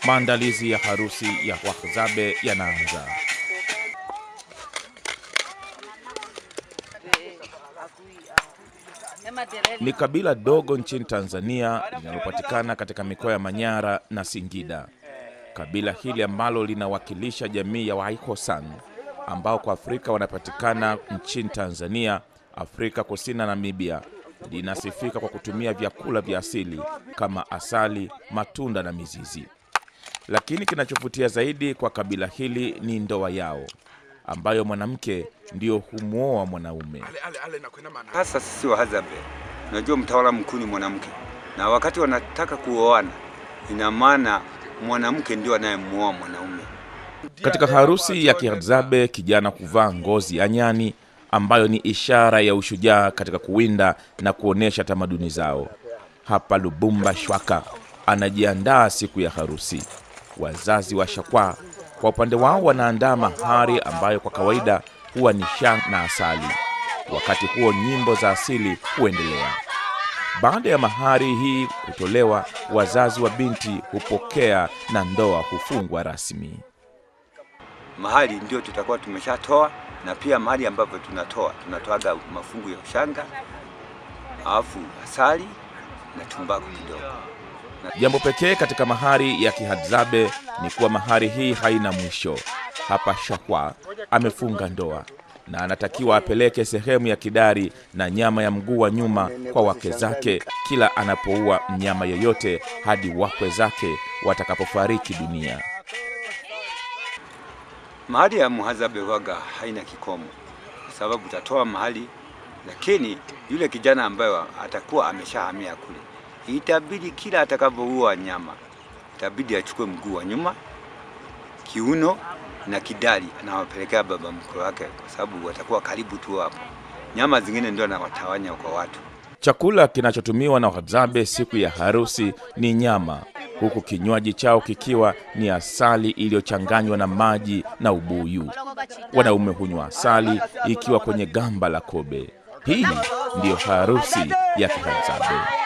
Maandalizi ya harusi ya Wahadzabe yanaanza. Ni kabila dogo nchini Tanzania linalopatikana katika mikoa ya Manyara na Singida. Kabila hili ambalo linawakilisha jamii ya Waikhosan ambao kwa Afrika wanapatikana nchini Tanzania, Afrika Kusini na Namibia, linasifika kwa kutumia vyakula vya asili kama asali, matunda na mizizi. Lakini kinachovutia zaidi kwa kabila hili ni ndoa yao ambayo mwanamke ndio humwoa mwanaume. Hasa sisi Wahadzabe, unajua mtawala mkuu ni mwanamke, na wakati wanataka kuoana, ina maana mwanamke ndio anayemuoa mwanaume. Katika harusi ya Kihadzabe, kijana huvaa ngozi ya nyani ambayo ni ishara ya ushujaa katika kuwinda na kuonesha tamaduni zao. Hapa Lubumba Shwaka anajiandaa siku ya harusi. Wazazi wa Shakwa kwa upande wao wanaandaa mahari ambayo kwa kawaida huwa ni shanga na asali. Wakati huo nyimbo za asili huendelea. Baada ya mahari hii kutolewa, wazazi wa binti hupokea na ndoa hufungwa rasmi. Mahari ndio tutakuwa tumeshatoa, na pia mahari ambavyo tunatoaga mafungu ya ushanga, alafu asali na tumbaku kidogo. Jambo pekee katika mahari ya Kihadzabe ni kuwa mahari hii haina mwisho. Hapa Shakwa amefunga ndoa na anatakiwa apeleke sehemu ya kidari na nyama ya mguu wa nyuma kwa wake zake kila anapoua mnyama yeyote hadi wakwe zake watakapofariki dunia. Mahari ya Muhadzabe waga haina kikomo, kwa sababu utatoa mahali, lakini yule kijana ambaye atakuwa ameshahamia kule, itabidi kila atakavyoua nyama itabidi achukue mguu wa nyuma, kiuno na kidari, anawapelekea baba mkwe wake, kwa sababu watakuwa karibu tu hapo. Nyama zingine ndio anawatawanya kwa watu. Chakula kinachotumiwa na Wahadzabe siku ya harusi ni nyama, huku kinywaji chao kikiwa ni asali iliyochanganywa na maji na ubuyu. Wanaume hunywa asali ikiwa kwenye gamba la kobe. Hii ndiyo harusi ya Kihadzabe.